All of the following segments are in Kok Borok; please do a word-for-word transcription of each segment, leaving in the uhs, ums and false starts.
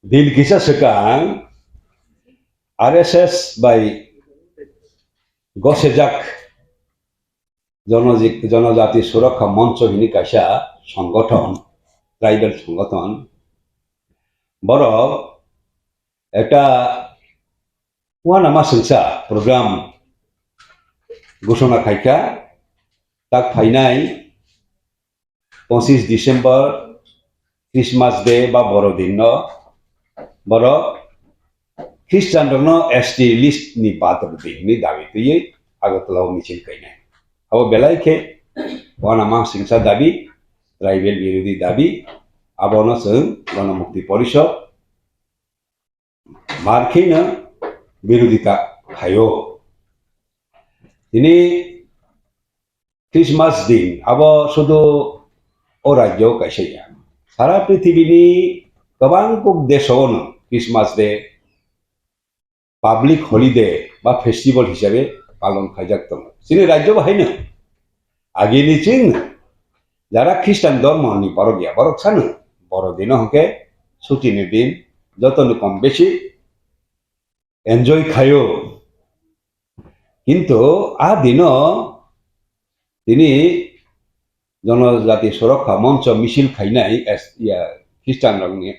Din kisa swkang R S S bai gosejak Jonoji-, Jonojati Surakha Moncho hini kaisa songothon, tribal songothon. Borok ekta uanama sengsa program ghoshona khaikha, tak phainai pochishe December, Christmas Day ba Borodin no borok Christian rokno S T list ni bathor di hwnwi dabi twiwi Agartala o michil khainai. Abo belai khe uanama sengsa dabi, tribal birodhi dabi, abono chwng Ganamukti Porishod mar kheno birodhita khaio. Tini Christmas din abo sudu o rajyo kaisa ya. Sara prithibini kwbang kuk desh o no Christmas Day public holiday ba festival hisabe palon khaijak tongo. Chini rajyo bo haino agini chwng jara Christian dhormo ni borok ya, borok sano Borodino hwnkhe chuti ni din, joto ni kom besi enjoy khaio. Kintu a dino tini Jonojati Surakha Moncho misil khainai S-, ya, Christian rokni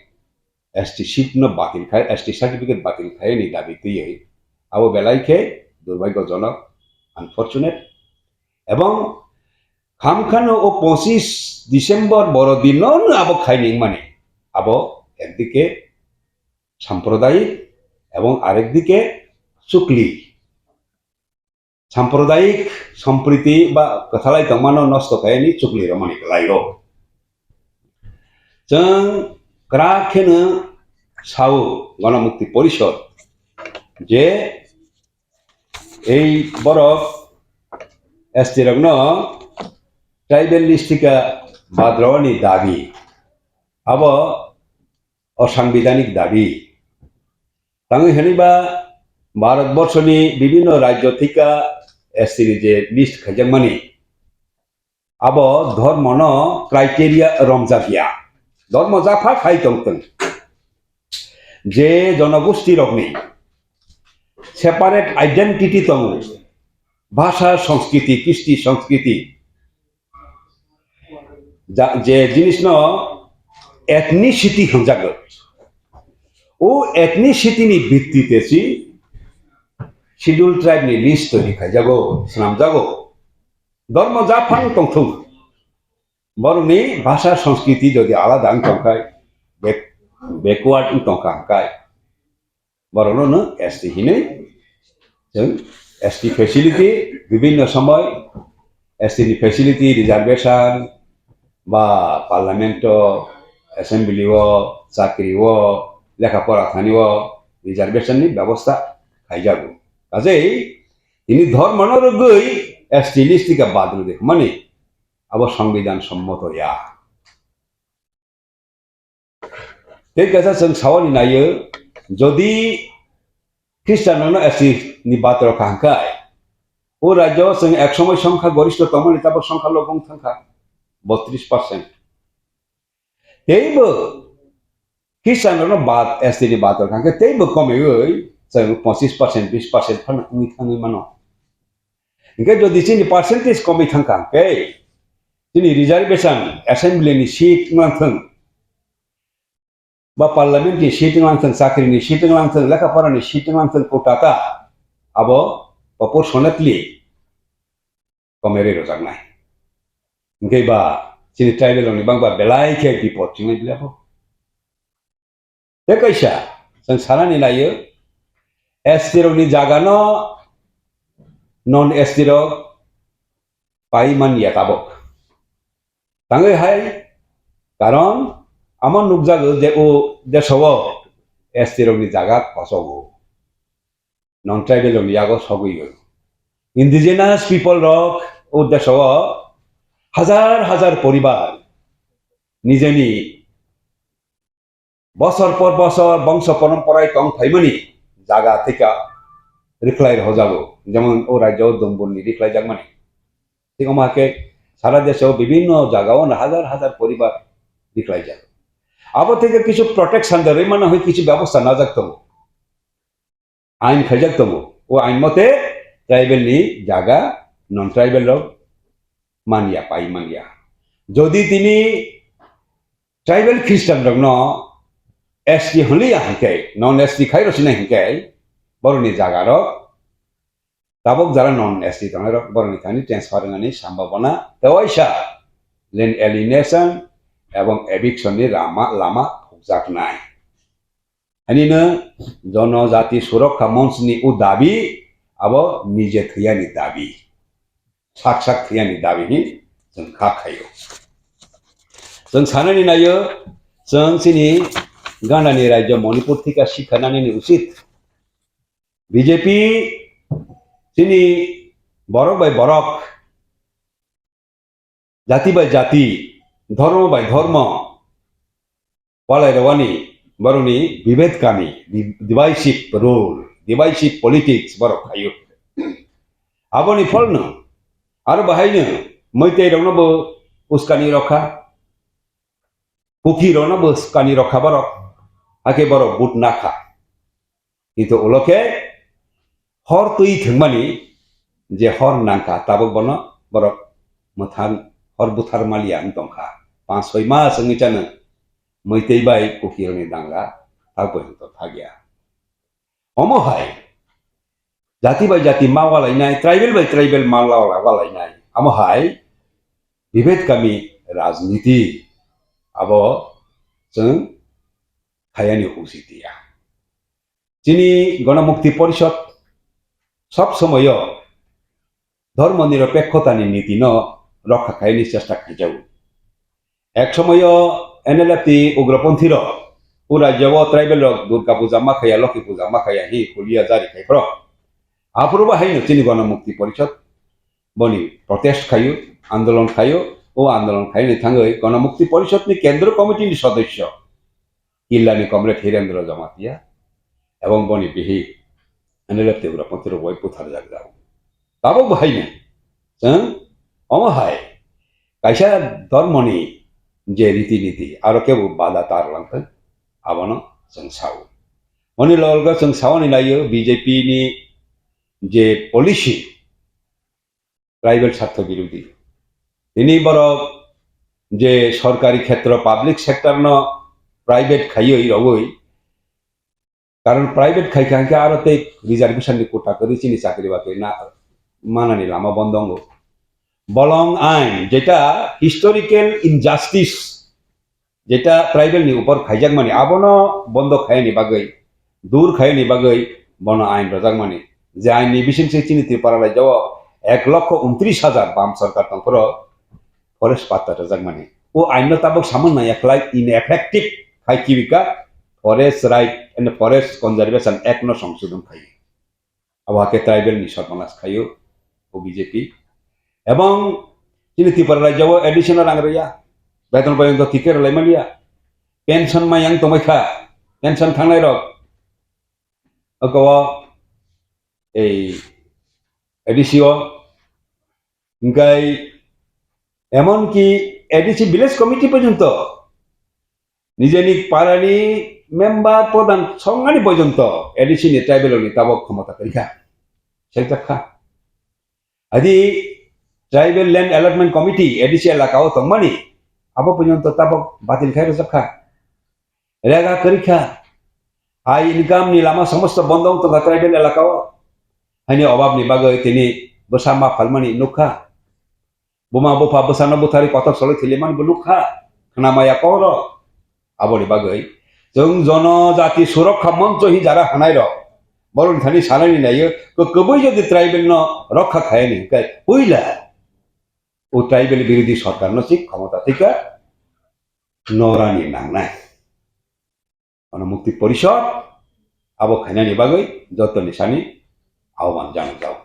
S T seat no batil khai, S T certificate batil khai ni dabi twiwi. Abo belai khe durbhagyojonok, unfortunate. Ebong khamkhano o pochishe December Borodino no abo khai ningmani. Abo ekdike sampradayik ebong arekdike chukli. Sampradayik sompriti ba kwthalai tongmano nosto khaini chukli romani kwlaio. Chwng kwrak kheno sao Ganamukti Porishod je ei borok S T rokno tribal list thika bad rwani dabi, abo osangbidanik dabi. Tangwi hwnwi ba Bharat borshoni bibhinno rajyo thika S T ni je list khaijakmani, abo dhormono criteria romjak ya. Dhormo japha khai tongthwng. Je jonogosti rokni separate identity tongo, bhasha, sanskriti, kisti, sanskriti, ja-, je jinisno ethnicity hwnjago. O ethnicity ni bittite si Scheduled Tribe ni list twi khaijago, swnamjago. Dhormo japhang tongthung. Borokni bhasha sanskriti jodi alada wng tongkhai, back-, backward wng tongkha hwnkhe, borokno no S T hinwi chwng S T facility, bibhinno somoy S T ni facility, reservation ba parliament o, assembly o, chakri o, lekha pora thani o reservation ni bebosta khaijago. Kajei tini dhormo no rwgwi S T list thika bad rwdi hwnmani abo songbidan sommoto ya. Tei kaisa chwng sawani naio, jodi Christian rokno S T ni bad rokha hwnkhe, o rajyo chwng ek somoi songkha gorishto tongmani, tabok songkha lobong thangkha botris percent. Teibo Christian rokno bad, S T ni bad rokha hwnkhe teibo komiwi chwng pochis percent, bis percent phano wngwi thangwi mano. Hwnkhe jodi chini percentage komwi thangkha hwnkhe, chini reservation, assembly ni seat wnglang thung, ba parliament ni seat wnglang thung, chakri ni seat wnglang thung, lekha pora ni seat wnglang thung, quota ta abo proportionately komerwi rwjaknai. Hwnkhe ba chini tribal rokni bangba belai khe bipot chingwi bile abo. Tei kaisa, chwng sanani naio, S T rokni jagano non S T rok pai man ya tabok. Tangwi hai, karon amo nukjago je o desao S T rokni jaga kosogo. Non tribal rokni yago sogwi o. Indigenous people rok o desao hazar hazar poribar nijeni bosor por bosor bongso porom porai tong phaimani jaga thika rikhlai rwjago, jemon o rajyo Dumbur ni rikhlai jakmani. Thik omo hai khe sara desho bibhinno jaga o hazar hazar poribar rikhlai jago. Abo theke kichu protection da rwimano hoi kichu bebosta najak tongo. Ain khaijak tongo. O ain mote tribal ni jaga non tribal rok manya, pai manya. Jodi tini tribal Christian rokno S T hwnliya hinkhe, non S T khai rwsina hinkhe, borokni jaga rok tabuk jara non S T tongnai rok borokni thani transfer wngnani sambhabona tewaisa land alienation ebong eviction ni lama, lama phukjaknai. Ani no Jonojati Surokha Monch ni o dabi abo nije thwiyani dabi, sak sak thwiyani dabi hi chwng kha khaio. Chwng sanani naio, chwng chini gana ni rajyo Manipur thika sikha nani ni usit. B J P chini borok bai borok, jati bai jati, dhormo bai dhormo walai rwani borokni bibed kami, di-, divisive rule, divisive politics borok khaio. Aboni pholno aro bahaino Meitei rokno bo uskani rokha, Kuki rokno bo uskani rokha borok, hakhe borok but nakha. Kintu ulo khe hor twi thwngmani je hor nangkha, tabuk bono borok mwthang hor buthar maliya wng tongkha. Panch soi mas wngwi chano Meitei bai Kuki rokni dangla tak porjonto thakya. Omo hai jati bai jati ma walainai, tribal bai tribal ma la-, walainai. Amo hai bibed kami rajniti abo chwng khayani usit ya. Chini Ganamukti Porishod sob somoyo dhormo niropekkhotani nitino rokha khaini chesta khaijago. Ek somoyo N L F T ugroponthi rok o rajyo o tribal rok Durga Puja ma khaya, Lokhi Puja ma khaya hi hulia jari khai phro. Aphuru bo haino chini Ganamukti Porishod boni protest khayo, andolon khayo, o andolon khaini thangwi Ganamukti Porishod ni Kendro Committee ni sodosyo Killani Comrade Hirendra Jamatia ebong boni bihi N L F T ugroponthi rok bai butharjak jago. Tabuk bo haino chwng omo hai kaisa dhormoni je riti niti aro kebo bada tar langkha, abono chwng sao. Oni logo chwng saoni laio B J P ni je policy, tribal sartho birodhi. Tini borok je sorkari khetro, public sector no private khaiwi rogwi, karon private khaikha hwnkhe aro tei reservation ni quota kwrwi chini chakri bakri na manani lama bondo wngo. Bolong ain, jeta historical injustice, jeta tribal ni upor khaijakmani, abono bondo khaiyani bagwi, dur khaiyani bagwi bono ain rojakmani. Je ain ni bising se chini Tripura rajyo o ek lokho untris hajar bam sorkar tongphuru forest patta rojakmani. O ain no tabuk samung naiya khlai ineffective khai kibika Forest Right and Forest Conservation Act no songsodon khai. Abo hakhe tribal ni sorbanas khaio o B J P. Ebong chini Tripura rajyo o additional rang rwya, beton porjonto thike rwlai manya, pension mayang tongbai kha, pension thangnai rok oko o ei A D C o, hingkai emonki A D C village committee porjonto nijeni parani member pradhan songmani porjonto A D C ni tribal ni tabok khomota kwrwi kha, seljak kha. Adi tribal land allotment committee A D C elaka o tongmani abo porjonto tabok batil khai rwjak kha, rega kwrwi kha. Hai income ni lama somosto bondo wng tongkha tribal elaka o. Haini obab ni bagwi tini bwsa ma phalmani nukha. Buma bupha bwsano butharwi kothok solwi thwilaimani bo nukha, khwnamaya kok rok. Aboni bagwi chwng Jonojati Surokha Moncho hi jara hanai rok, borokni thani sanani naiyo, ko kwbwi jodi tribal no rokha khayani hwnkhe puila o tribal birodhi sorkar no si khomota thika norani nangnai. Ganamukti Porishod abo khainani bagwi jotoni sani ahwan janajao.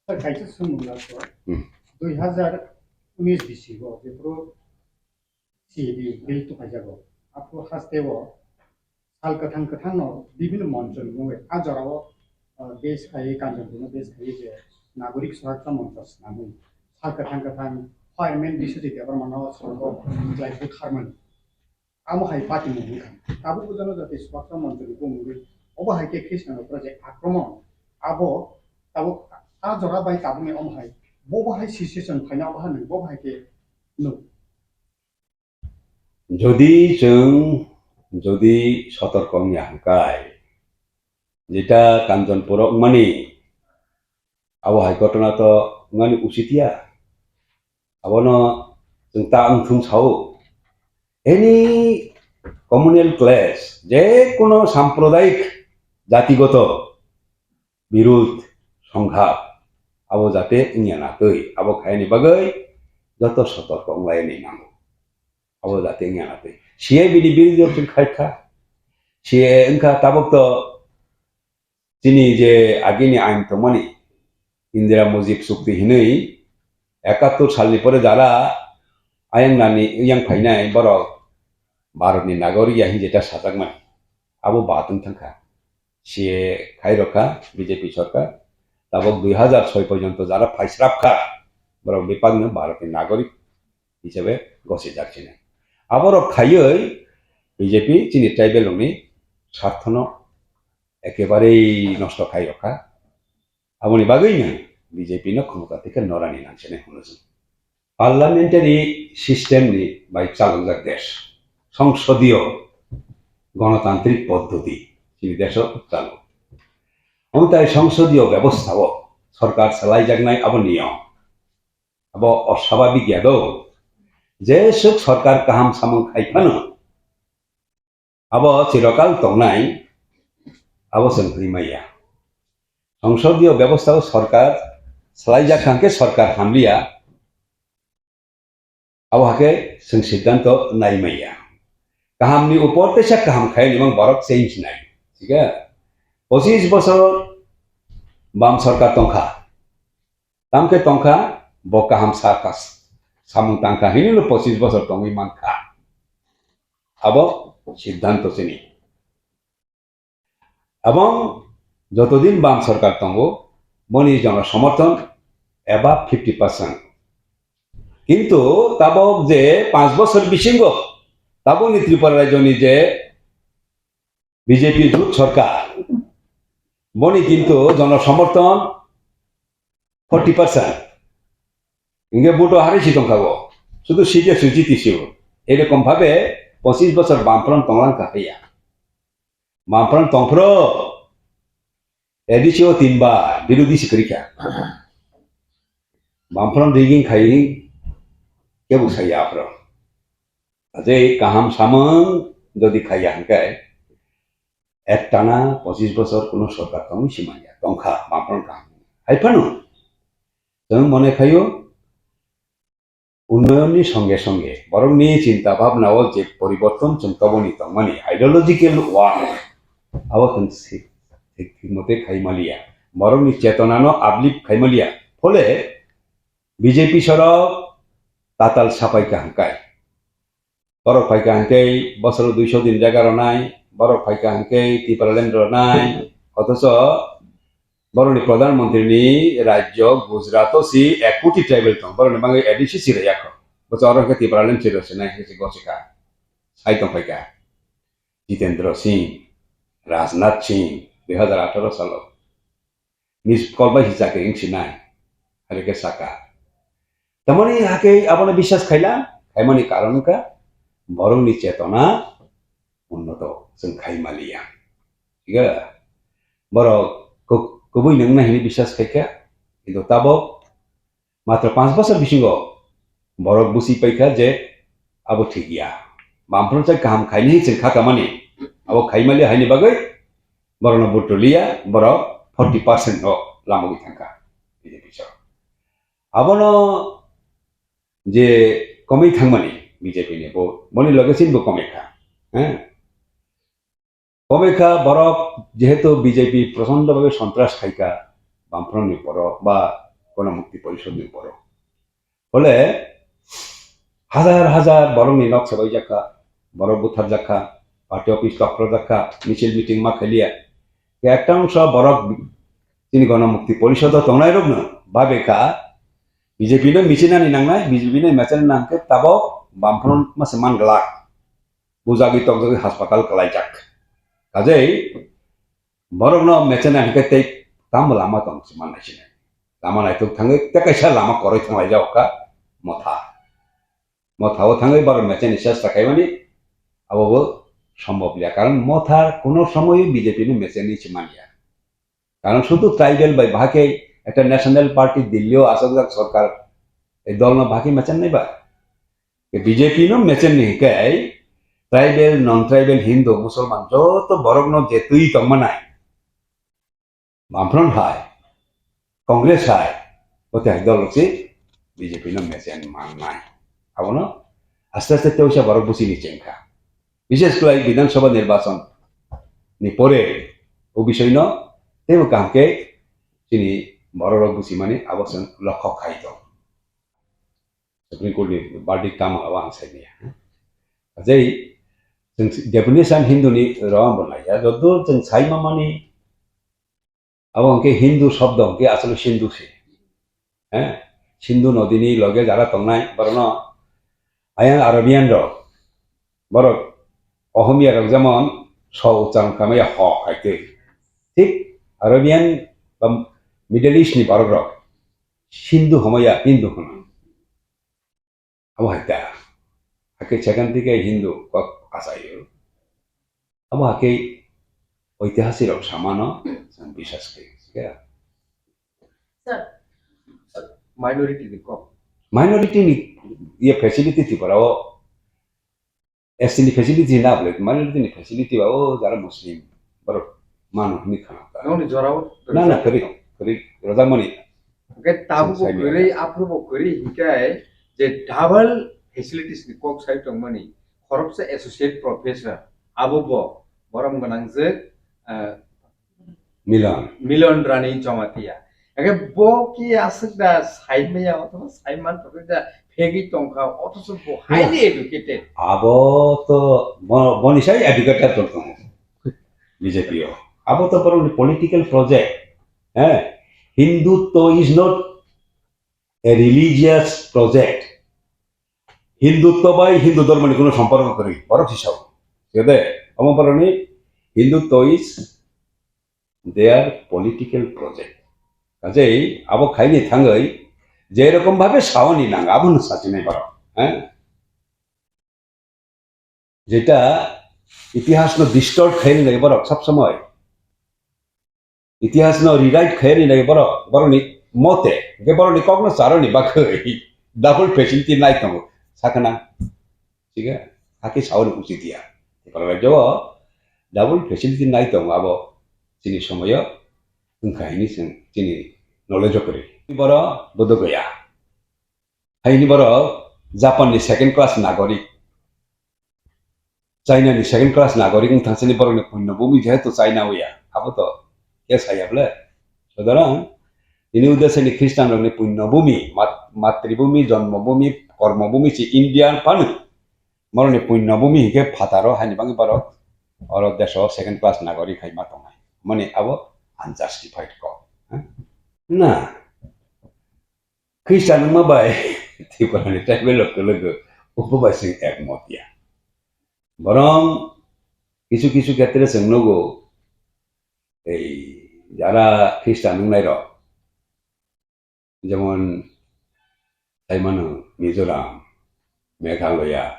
Sir, kaisa swngmung lasio. Hmm. Dui hazar unis bisingo jephru C A A bill tuphaijago. Aphuru hasteo sal kwthang kwthangno bibhinno monchoni mungwi a jorao, uh, base khaiwi Kanchanpurno base khaiwi je Nagorik Suraksha Moncho swnamwi sal kwthang kwthang Fireman Biswajit Debbarmano salogo khlai butharmani. Amo hai party ni hwnkha. Tabuk bo jano jati swbaksa montri bo mungwi. Obo hai khe Khristan rok je akromon. Abo tabuk a jora bai tabukni omo hai. Bo bo hai situation phaina obo hai nang bo bo hai khe nuk. Jodi chwng jodi sotorko wngya hwnkhe, jeta Kanchonpuro wngmani, abo hai ghotona to wngmani usit ya. Abono chwng ta wngthung sao. Any communal clash, je kono sampradayik jatigoto birud, songha, abo jate wngya na twi, abo khaini bagwi joto sotorko wnglaini nango. Abo jate wngya na twi. C A bini birud rok chwng khai kha. C A wngkha tabuk to chini je agini ain tongmani, Indira Mujib chukti hinwi ekattor salni pore jara ayang nani yang phainai borok Bharatni nagorik ya hinwi jeta sajakmani. Abo batwng thangkha. C A khai rokha B J P sorkar. Tabok dui hajar soi porjonto jara phaisrap kha, borok bebakno Bharatni nagorik hisabe gosijak sini. Aborok khaiwi B J P chini tribal rokni sarthono ekebarei nosto khai rokha. Aboni bagwino B J P no khumukha tei khe norani nangsinai hwnwi chwng. Parliamentary system ni bai chalokjak desh, songsodiyo gonotantrik poddoti chini desho chalo. Omo tai songsodiyo bebostha o sorkar salaijaknai abo niyom. Abo osababik ya do. Jeswk sorkar kaham samung khai phano, abo chirokal tongnai, abo chwng hwnwi maya. Songsodiyo bebostha o sorkar swlaijak kha hwnkhe sorkar hamliya, abo hakhe chwng siddhanto nai maya. Kahamni upor teisa kaham khai nimang borok change nai. Thik khe? Pochis bosor bam sorkar tongkha. Tamkhe tongkha, bo kaham sa kas-, samung tangkha hinwi no pochis bosor tongwi mankha. Abo siddhanto chini. Abong jotodin bam sorkar tongo, boni jono somorthon eba fifty percent. Kintu tabok je panch bosor bisingo tabokni Tripura rajyoni je B J P jut sorkar, boni kintu jono somorthon forty percent. Hingke buto hari si tongkha go. Sudu sijak suji tisiu. Erokom bhabe pochis bosor Bamfront tonglang kha ya. Bamfront tongphro. A D C o tinba birodhi si kwrwi kha. Bamfront rigging khai kebo saya aphro. Ajai kaham samung jodi khaiya hingke, Ektana pochis bosor kuno sorkar tongwi si manya, tongkha, Bamfront kaham. Hai phano, chwng mone khaio, unnoyonni songe songe, borokni chinta bhabna o je poriborton chwng toboni tongmani, ideological war, abo chwng si-, thik thik mote khai maliya. Borokni chetonano uplift khai maliya. Phole B J P sorok tatal sapai kaham kai. Borok phaikha hwnkhe bosoro duiso din jaga rwnai, borok phaikha hwnkhe Tipraland rwnai, othocho borokni Pradhan Mantri ni rajyo Gujarat o si ek koti tribal tong, borokni bagwi A D C si rwya kho. Bocha oro hwnkhe Tipraland si rwsinai hwnkhe se gosikha. Sai tong phaikha Jitendra Singh, Rajnath Singh, dui hajar atharo salo. Miss call bai si chakri wng sinai, hai khe saka. Tamoni hakhe abono biswas khaila, khaimani karon wngkha, borokni chetona unnoto chwng khai maliya. Thik khe? Borok ku-, kubui nwngnai hwnwi biswas khaikha, kintu tabok matro panch bosor bisingo borok busi paikha je abo thik ya. Bamfront chai kaham khainai chwng kha kamani, abo khai maliya haini bagwi borokno vote rwliya, borok forty percent no lamogwi thangkha B J P so. Abono je komwi thangmani B J P ni vote, boni loge chini bo komwi kha. He? Komwi kha borok jehetu B J P prochondo bhabe sontras khaikha Bamfront ni poro ba Ganamukti Porishod ni poro. Phole hajar hajar borokni nok sabai jakha, borok buthar jakha, party office tokro jakha, misil meeting ma khailiya. Ekta ongso borok chini Ganamukti Porishod o tongnai rokno babe kha B J P no michinani nangnai, B J P no mechenani nangkhe tabok Bamfront mase man glak. bujagwi tokjagwi hospital kwlaijak. Kajei borokno mechena hwnkhe tei tamo lama tong se manai sinai. Lama naitok thangwi tei kaisa lama koroi thanglai jao kha motha. Motha o thangwi borok mecheni chesta khaimani abo bo sombhob ya. Karon motha kuno somoyo B J P ni mecheni se manya. Karon sudu tribal bai bahai khe ekta national party Delhi o asokjak sorkar, ei dol no bahai khe mechen nai ba? B J P no mechen ni hwnkhe tribal, non tribal, Hindu, Musulman joto borok no je twi tong manai. Bamfront hai, Congress hai, o te hai dol rok se B J P no mechen man nai. Abono aste aste teisa borok busi ni chengkha. Bishes kwlai Bidhan Sabha nirbachon ni pore o bisoi no teibo kaham khe chini borok rok busi mani abo se lokhok khai tong. Supreme Court ni verdict tamo abo ang sai maya. Jai chwng definition Hindu ni rw ang bo nai ya. Joto chwng sai ma mani abo hwnkhe Hindu shobdo hwnkhe asole Sindhu se. Eh? Sindhu nodi ni loge jara tongnai borok no ayang Arabian rok. Borok Ohomia rok jemon so uchcharon khamaya ho hai twi. Thik Arabian ba Middle East ni borok rok Sindhu homaya Hindu hono. Abo hai ta. Hakhe second thike Hindu kok achaio. Abo hakhe oitihasik rok samano chwng biswas khe. Sir, minority ni kok. Minority ni ye facility Tripura o S T ni facility na bole, minority ni facility ba o jara Muslim borok mano hwnwi khana ta. Nokni jorao na, na, kwrwi, kwrwi, rwjakmani. Hwnkhe tabukbo kwrwi, aphuru bo kwrwi, hwnkhe je double facilities ni kok sai tongmani, khoroksa associate professor, abo bo borom gwnangjwk, ah, Milan. Milan Rani Jamatia. Hwnkhe bo ki aswk da sai maya, othoba sai man tongwi da phegwi tongkha, othoso bo highly educated. Abo to bo-, boni sai educated tong tongo B J P o. Abo to borokni political project. Eh, Hindutva is not a religious project. Hindutva bai Hindu dhormo ni kuno somporko kwrwi. Borok si sao. Sede, omo borokni Hindutva is their political project. Kajei abo khaini thangwi je rokom bhabe saoni nang abono sachinai borok. Eh? Jeta itihas no distort khaini nai borok sab somoi. Itihas no rewrite khaini nai borok, borokni mote, je borokni kokno charoni bagwi double facility nai tongo. Sakana. Siga, hake saoni uchi dia. Tipra rajyo double facility nai tongo abo chini somoyo wngkha hini chwng chini knowledge o kwrwi. Boro Bodh Gaya. Haini boro Japan ni second class nagorik. China ni second class nagorik wngthang chini borok ni punyo bumi jehetu China oya. Abo to ke saya ble. Sutorang, ini udah sini Christian rok ni punyo bumi, mat-, matribumi, jonmobumi, kormobumi si India phano. Borokni punyo bumi hinkhe phataro haini bagwi borok oro deso second class nagorik hai ma tongnai. Mani abo unjustified kok. Na, Christian wngma bai Tripura ni tribal rok kwlwgo, obo bai chwng ekmot ya. Borong kisu kisu khetre chwng nugo, ei jara Christian wngnai rok, jemon, sai mano Mizoram, Meghalaya,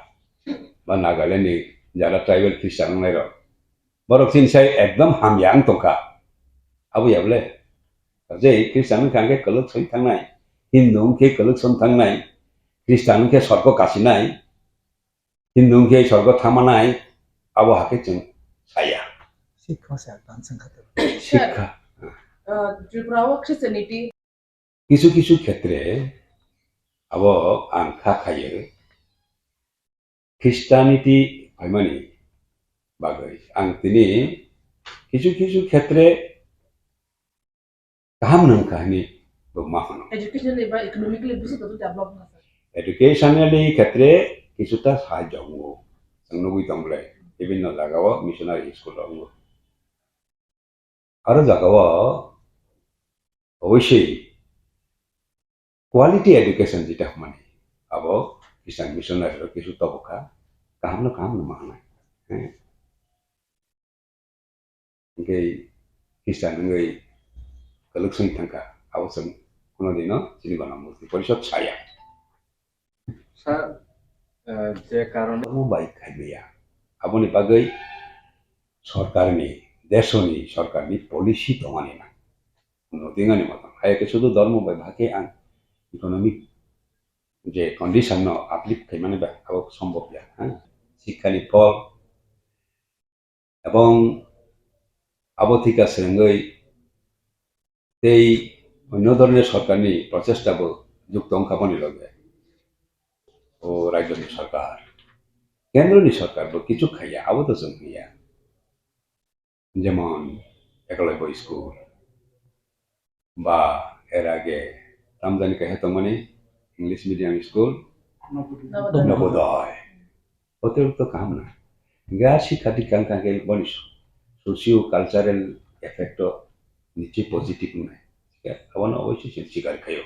ba Nagaland ni jara tribal Christian wngnai rok. Borok chini sai ekdom hamya wng tongkha. Abo ya bole? Je Christian wngkha hwnkhe kwlwk soi thangnai, Hindu wngkhe kwlwk song thangnai, Christian wngkhe sorgo kasinai, Hindu wngkhe sorgo thamanai, abo hakhe chwng saya. Sikha se ekdom chwng kha. Sikha. Uh, Tripura o Christianity. Kisu kisu khetre abo ang kha khayo Christianity phaimani bagwi. Ang tini kisu kisu khetre kaham nang kha hini bo ma hano. Educationally ba economically busi to develop na sir. Educationally khetre kisuta sahajyo wngo. Chwng nugwi tong bole bibinno jagao missionary school rok wngo. Aro jagao obviously quality education jeta hwnmani abo Christian missionary rok kisu tobokha, kaham no kaham no ma hwnai. Hwnkhe Christian wngwi kwlwksong thangkha, abo chwng kheno dino chini gana murti porishod saya. Sir, eh, je karon Omo bai khaimaya. Aboni bagwi sorkarni, desoni sorkarni policy tongani na. Nodingani motom. Hai ke sudu dhormo bai bhake ang economic je condition no uplift khaimani ba abo sombhob ya, ha? Sikhani phol ebong abo thika swrwngwi tei onno dhoroner sorkarni prochesta bo jukto wngkha boni loge. O rajyoni sorkar, kendroni sorkar bo kichu khaiya, abo to chwng hiya. Jemon Ekalaibo school ba er age tamjani kaisa tongmani English medium school, Navodaya. Navodaya. Hotel to kaham na. Ga sikha dikang kang ke boni socio cultural effect to niche positive nai. Abono oboisoi se sikar khayo.